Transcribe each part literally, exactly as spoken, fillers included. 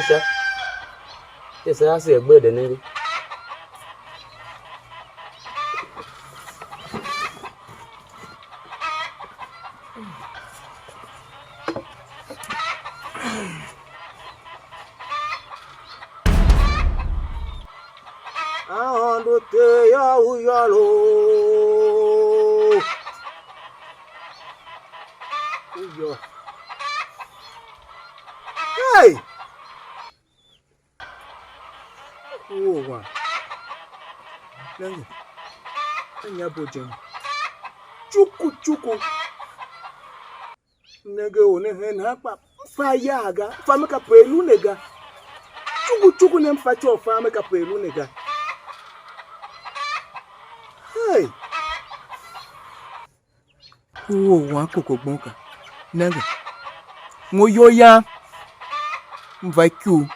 Sha. Te se ase gbe de nenge. Aôndo Ter yô, u yôr o. U yô. Hey! U or wan. Nenge. Ka nyi a bo je mi? Tsuku tsuku. M nenge or ne hen nahan kpa m fa ayagh ga, m fa me kape a lu ne ga. Tsuku tsuku ne m fa ityô u fa me kape a lu ne ga. Hey! U or wan koko gbonka. Nenge, mo iyol yam, m va ikuu,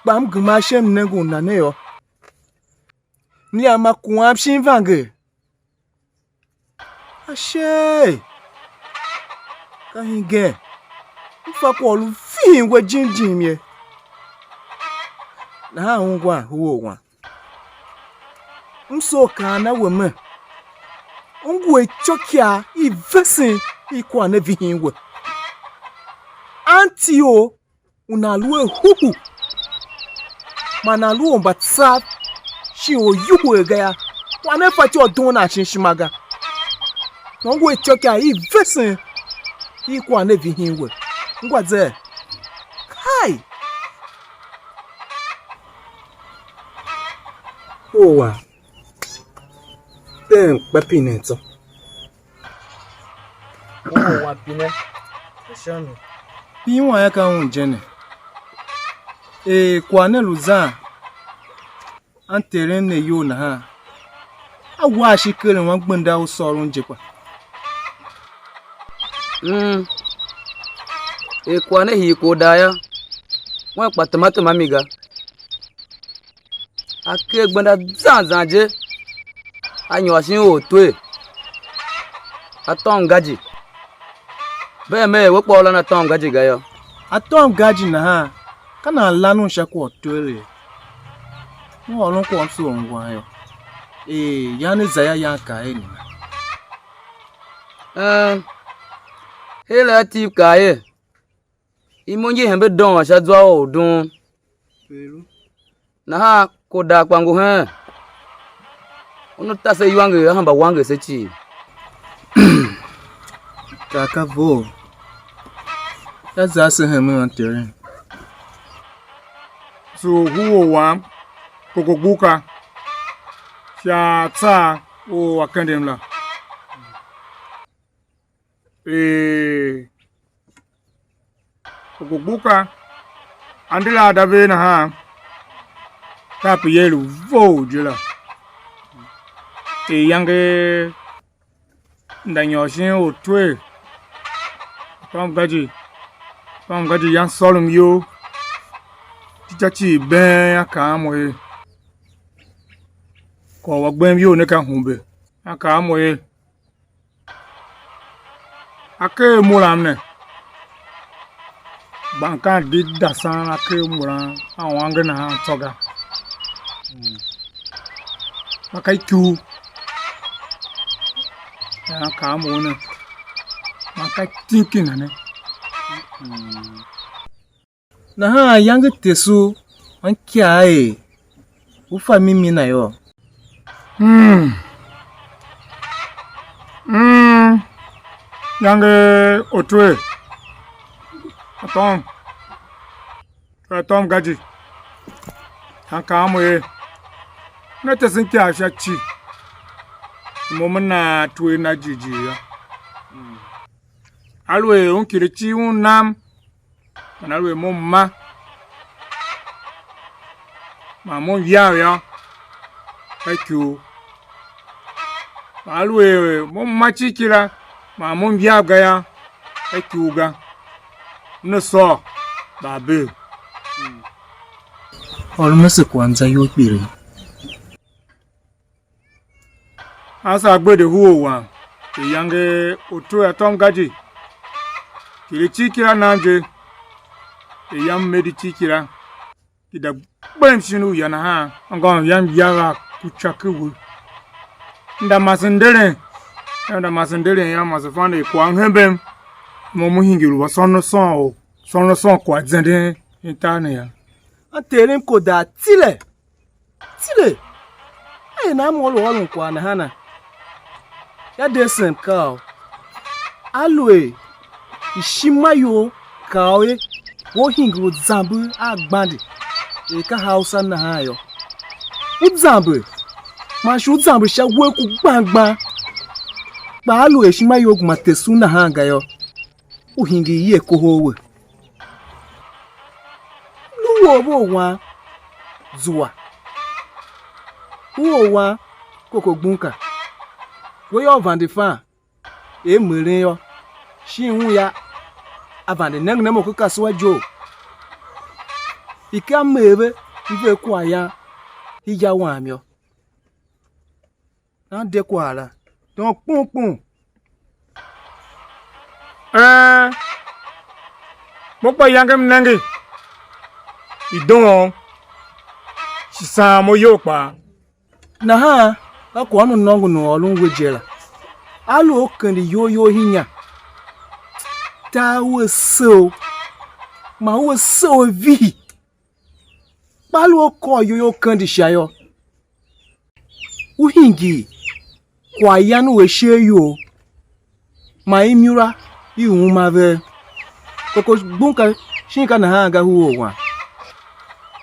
kpa m gema ashe m nenge u nane yô, m ya ma kuwam shin ivanger. Ashee! Ka hingen m fa kwagh u lu vihin we jim jim ye. Nahan ungwan u or wan. M soo kaan a we mer, u ngu a ityôkyaa i vesen i kwagh ne vihin we. Anti ou u nan lu a huhu, man nan lu ormbatsav shin oryuhur ga yô, kwagh ne fatyô u duen nan shin ishima ga. Mo ngu a ityôkyaa i vesen i kwagh ne vihin we. Ngwa zee? Kai! Or wam, de m kpa pinen tsô. Or wam pine, ka sha mi? Iwan ya ka un je ne. Er kwagh ne lu zan anterem ne iyol nahan, a wa ashe keren anmgbian u sôron je kpa. Mm. Er kwagh ne hii kwagh u daa yô, wen kpa tema tema mi ga. A ker gbenda zan zan je, a nyôr shin ortwer, a tômgaji. Vea mer er we kpa u lan atômgaji ga yô. Atômgaji nahan, ka nan lan un sha kwagh u twer ye. M ôron kwagh m soo ungwan yô. Ee, yan i za yô, yan kaa er nena? Een, heregh a Tiv kaa er: Imo ngi hembe doon sha zwa u orduun. Nahan Kodak kpa ngu heen? Una ta se iwanger a hemba wanger se cii. Kaa ka vough. Ka za ase hemen anterem. Tsuwe hurwa wam, koko gbuka, sha tsar u a kendem la. Ee, koko gbuka, andi la a da ver nahan, kape ye lu vough je la. Er iyange nda nyôr shin ortwer, tômgaji, tômgaji yan sôrom iyol, cica cii been a kaa a mo er: Kwagh u a gbem iyol ne ka humbe. A kaa a mo er: A ker mulam ne, gban ka di dasan a ker mulam a u ange nahan tsô ga. Kpa ka ikuu, nahan kaa a mo ne, man ka itinki na ne. Nahan ayange tese u, man ikyaa er u fa mimi na yô. Mm. Mm. Yange otwe atôm, atôm gaji, han kaa a mo er: Ne tesen ikyav sha ci, mo me na twer na jighjigh yô. Aluer un kile ci un nam, man aluer mo m ma, man mo m yav yô, ka ikuu. Man aluer mo m ma ci kila, man mo m yav ga yô, ka ikuu ga. Una sôr mba a bee. Ôron ase kwagh mza iyol kpiligh. Ase a gbede hur wam, iyange u tue atôm gaji, kile ci kila nam je, er yam Medi Tikira, ki da gbem shin uya nahan, anngôm yam yagh a ku ca ken we. M da mase nderen, m da mase nderen yô, mase fan er kwagh m hembe, mo m hingir u a sôn sôn u sôn sôn kwagh zenden shin tar ne yô. Anterem ko da tile. Tile, a er nan mo u lu ôron kwagh nahana? Ya de sem kaa u, aluer ishima you kaa u er we u hingir u zamber a gbande er ka Hausa nahan yô, u zamber, man shi u zamber sha uwegh ku gban gban, kpa aluer ishima you gema tese u nahan ga yô, u hingir ye kohol we. Lu u or vough wam, zua. U or wam, koko gbunka. We yô, u vande fan, er m eren yô, shin un yô, a vande nengen a mo ken kasua je u, i̱ kaa m er ve, m ver kwaghyan, i ya wam yô. Nan de kwagh la, tôôn kpung kpung. Een, mo kpa iyange m nenge, i doon, shi saan mo iyol kpaa. Nahan ka kwagh u nôngon u ôron we je la. A lu u kende iyol you ihinya, tar u a se u, man u a se u a vihi, kpa a lu a kôr iyol you kende sha yô, u hingir kwaghyan u ashe a ior, man imura i uma ve. Koko gbunka shin ka nahan ga, huror wam?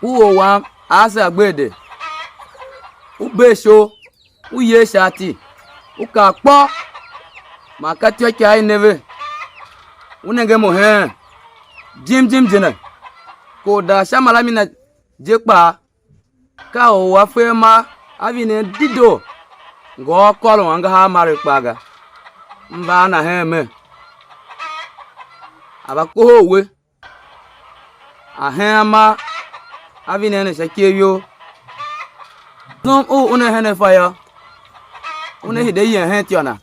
Huror wam, a ase agber de. U bee ishor, u yer sha ati, u kar kpô, man ka ityôkyaa i ne ve, u nenge mo heen, jim jim je ne. Kor daa sha mara mi na je kpaa, ka or u a fe amar a vinen dedoo, ngôôr kôron angahar marev kpaa ga. M va a na hen mer, a va kohol we, a hen amar a vinen ne sha ikev you. Zum u una henen fa yô, una hide yem hen ityô na,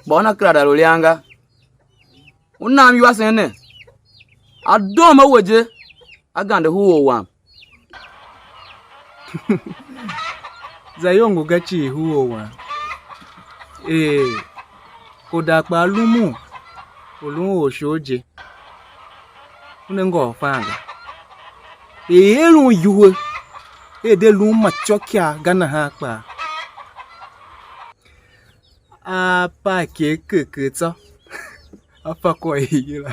kpa una kera da lu lian ga. U nam iwasen ne, a doom a we je, a gande huror wam. Za iyongo ga cii huror wam. Ee, Koda kpaa lum u, u lun orshor je, una ngôôr fan ga. Er i er un iwuhe, er de lun matyôkyaa ga nahan kpaa, a paa ki a ker ker tsô, a fa kwagh i yila.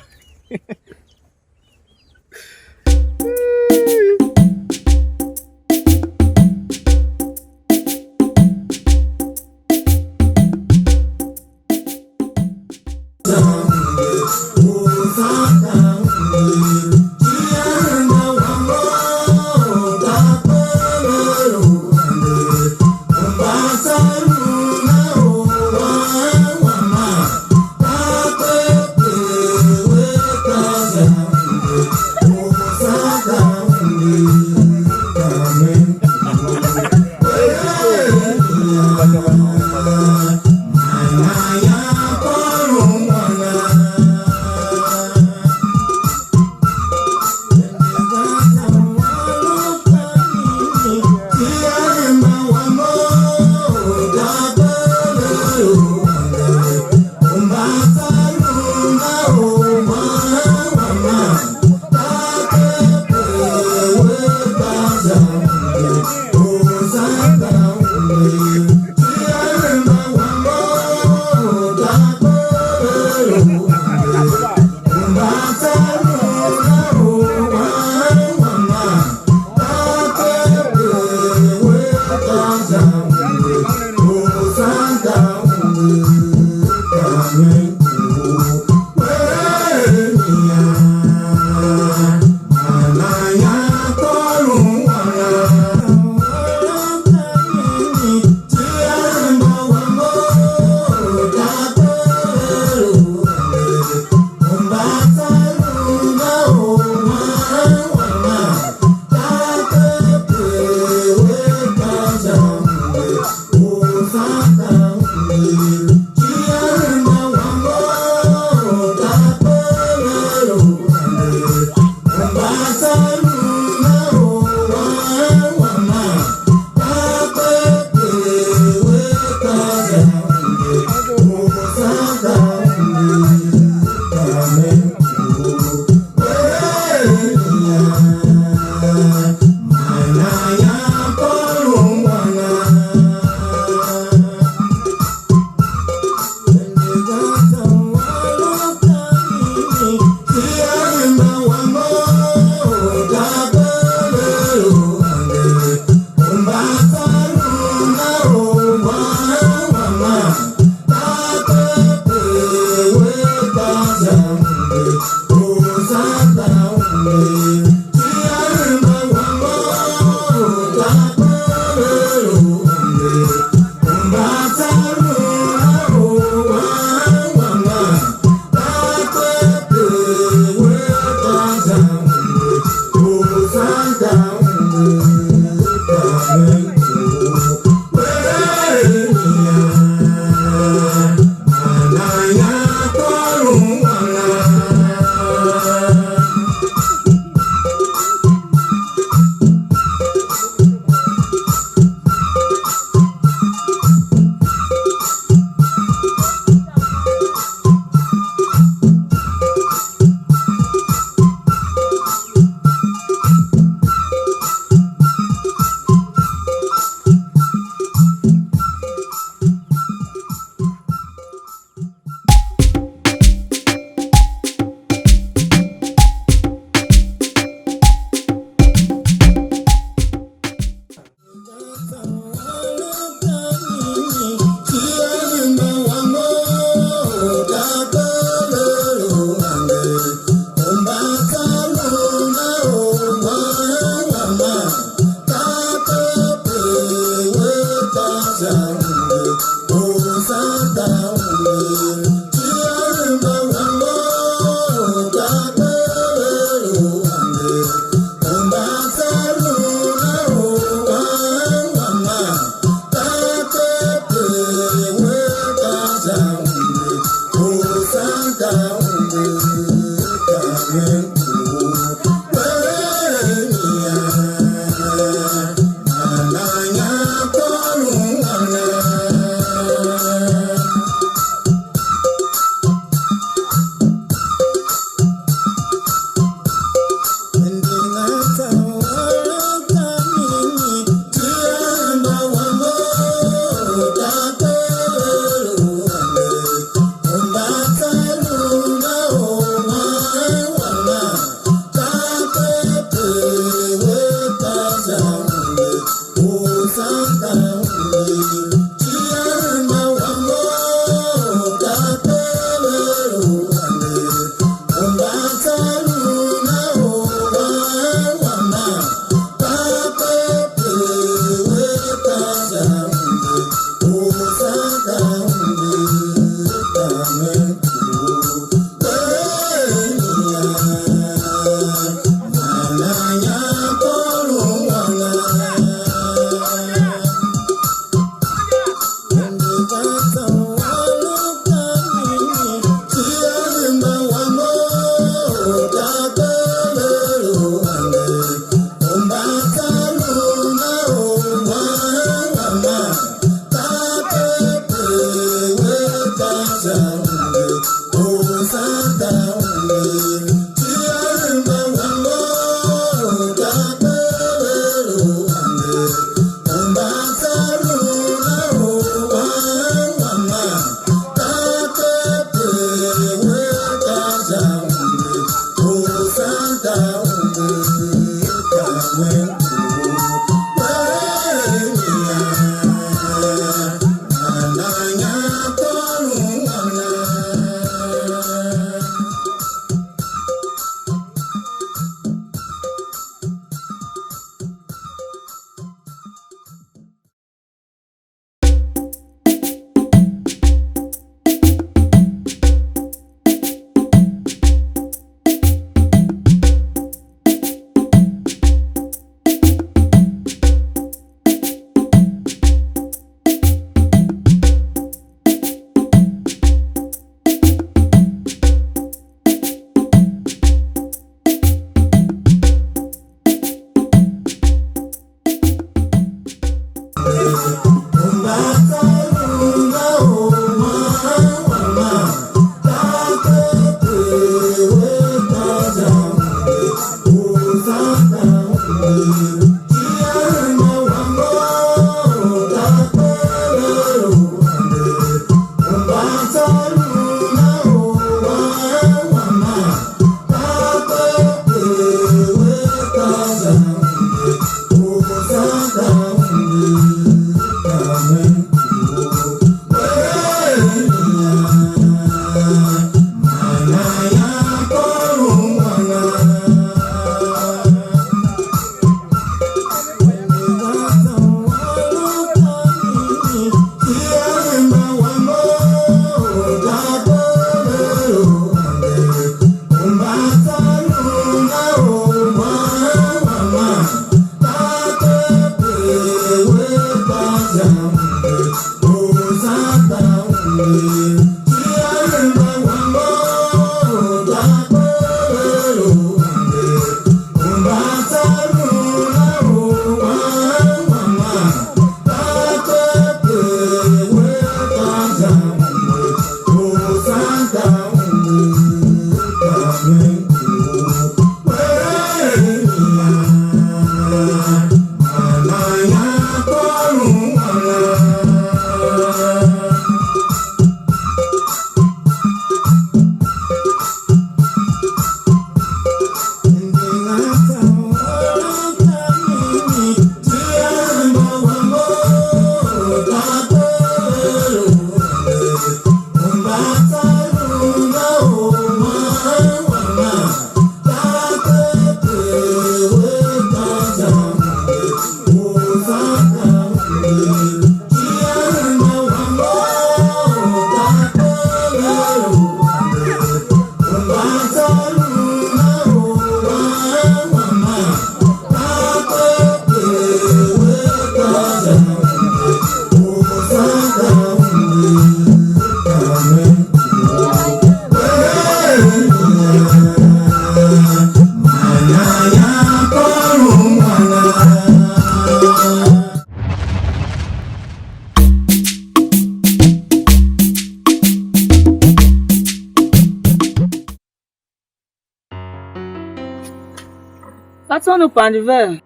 Ka tsô u pande vee?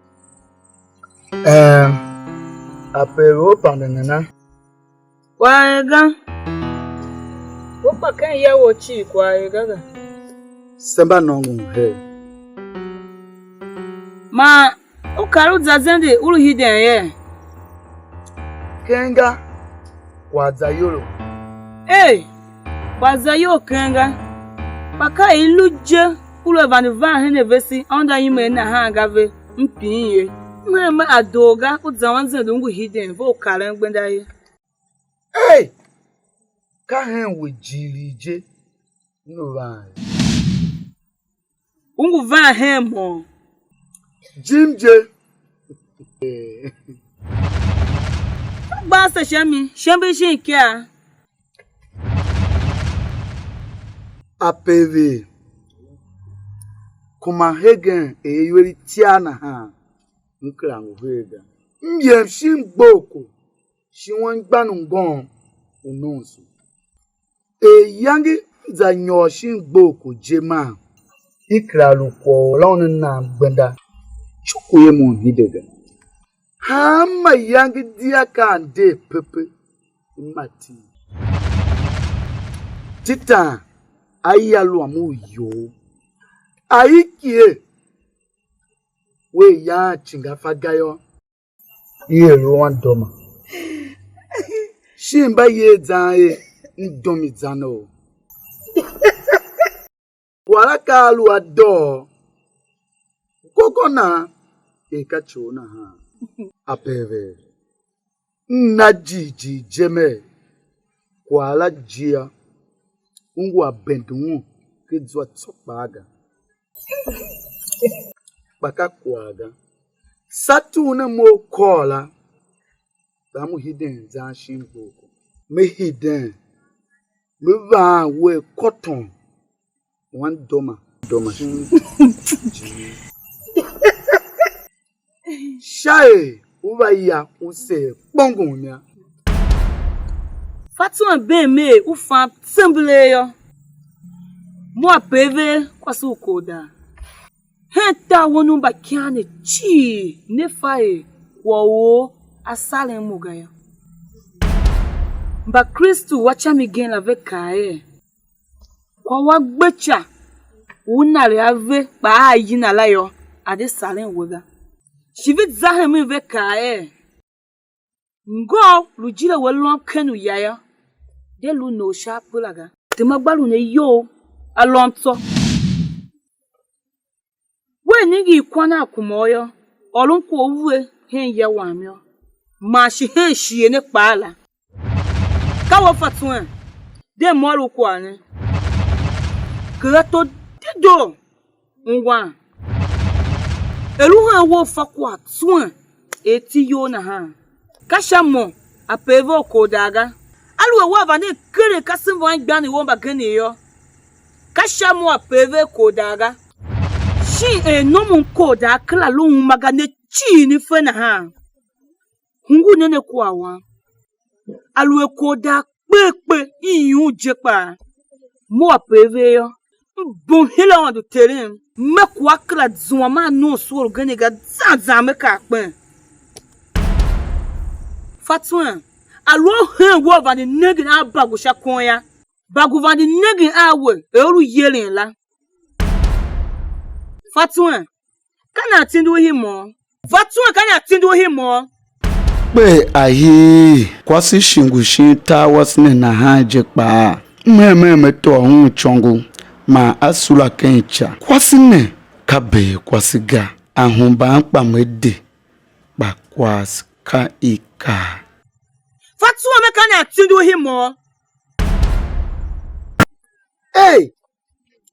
Em, ape ve u pande nana? Kwagh er ga. U kpa ken ya wou cii kwagh er ga ga. Se mba nôngon her. Man u kar u za zende u lu hiden ye? Ken ga, kwagh za iyolo. Ei, kwagh za iyol ken ga, kpa ka er i lu je u lu a vande van hen a vese, aôndo a ime a nahan ga ve, m pin ye. M hen me a doo ga, u za anzende u ngu hiden, ve u karen gbenda ye. Ei! Ka hen we jighilii je, m lu van ye. U ngu van hen mo? Jim je. Gba ase sha mi, shembe shin ikyaa. Ape ve kuma hegen er iwer itiar nahan, m kera ngu her ga. M yem shin gboghko, shi anmgbian u ngôôm u nomso. Er iyange za nyôr shin gboghko je maa, i kera lu kwagh u ôron a nan gbenda, cuku ye mo hide ga. Hanma iyange di akaa nder pepe, i ma iti. Titan a ya luam u iyol, a i ki er we yan cinga fa ga yô, i er u andoma. Shin mba yer zan er m dom i zan ou. Kwagh la ka a lu a dôô, gogo nan er ka ci u nahan. Ape ve m na jighjigh je mer, kwagh la jia u ngu a bende un ken zwa tsô kpaa ga. Kpa ka kwagh ga. Sha tur ne mo u kôr la, za mo hiden zan shin gboghko. Me hiden, me vaan wer kôton, wan doma, doma shin jighjigh. Sha er u va ya u seer kpongom yô. Fa tswen bem er u fam tsembelee yô, mo a pe ve kwase u kor daa. Hen tar wen u mbakian ne cii ne fa er kwagh u or a saren mo ga yô. Mbakristu wa ican igen la ve kaa er: Kwagh u a gbe ica u nare ave kpa a yina la yô, a de saren we ga. Shi ve za hemen ve kaa er: Ngôu lu jile we lôm ken uya yô, de lu nor sha apera ga. Tema gba lun ayou a lôm tsô. Wea nenge i kwan a kuma u yô, ôron kwagh u ve hen ya wam yô, man shi hen shighe ne kpaa la. Ka we fa tswen, de m ôr u kwagh ne. Kegh ato dedoo, ungwan. Er u hen we u fa kwagh tswen er iti iyol nahan, ka sha mo a pe ve a kor daa ga. Aluer wea vande keren kasev mba anmgbianev wou mbagenev yô, ka sha mo a pe ve a kor daa ga. Shin er nom u kor daa kera lu uma ga ne cii ne fe nahan? Hungul nen a kwagh wam. Aluer kor daa kpee kpee i yum je kpaa, mo a pe ve yô, m bum hila Aôndo Terem, me kua kera zua man nom soo ugen ga zan zan me kar kpen. Fa tswen, a lu a hen wea vande nengen a bagu sha kon yô, bagu vande nengen a we er u lu yeren la. Fa tswen, ka nan tindi u himôô? Fa tswen, ka nan tindi u himôô? Kpe ahii, kwase shi ngu shin tar wase ne nahan je kpaa. M hen mer me tôô un icôngo, man a sula ken ica. Kwase ne ka bee kwase ga, a hemban kpa me de, kpa kwase ka i kar. Fa tswen, me ka nan tindi u himôô? Ei!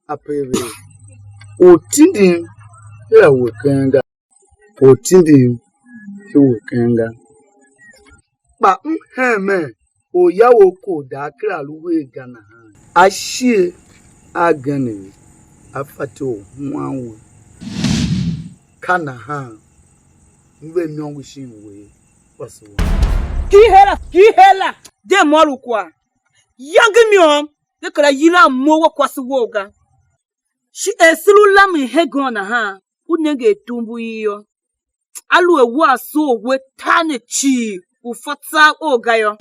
Ape ve, u tindim her a we keng ga, u tindim her we keng ga. Kpa m hen mer orya wou kor daa kera lu her ga nahan. A shighe a genev, a fatyô u huan we. Ka nahan m ve imôngo shin we, kwase wam. Ki hela, ki hela, de m ôr u kwagh. Yange môm, de kera yilan mo we kwase wou ga. Shi er se lu lamen hegen nahan, U nenge atumbu i yô, aluer wea soo we tar ne cii u fa tsav or ga yô,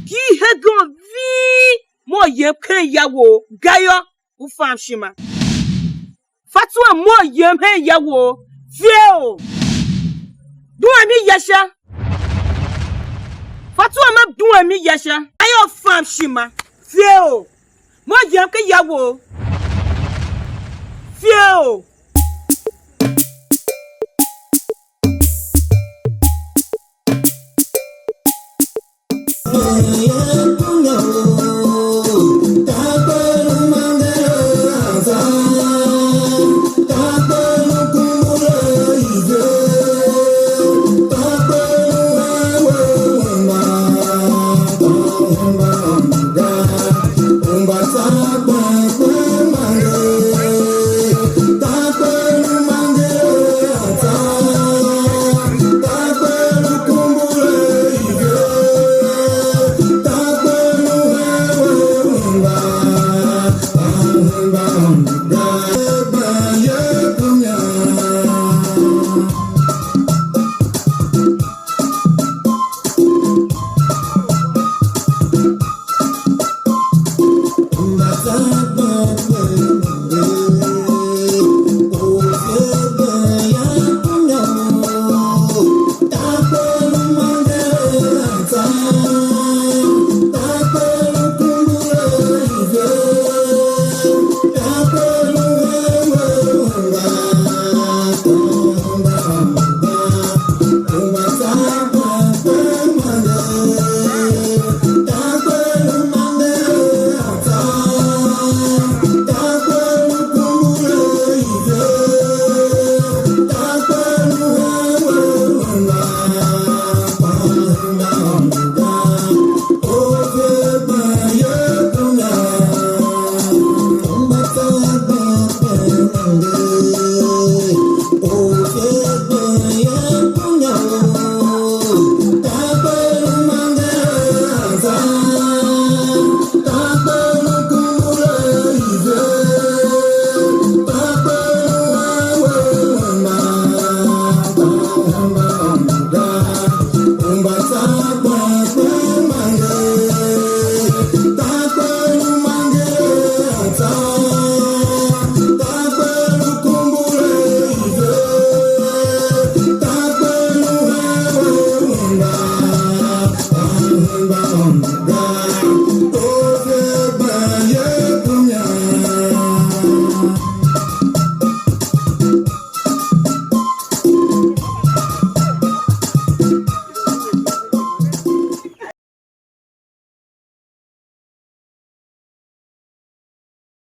hii hegen ving, mo yem ken ya wou ga yô, u fam ishima. Fa tsuwe mo yem hen ya wou, fieo! Duen mi ya sha! Fa tsuwe ma duen mi ya sha! Ayô, fam ishima, fieo! Mo yem ken ya wou, fieo!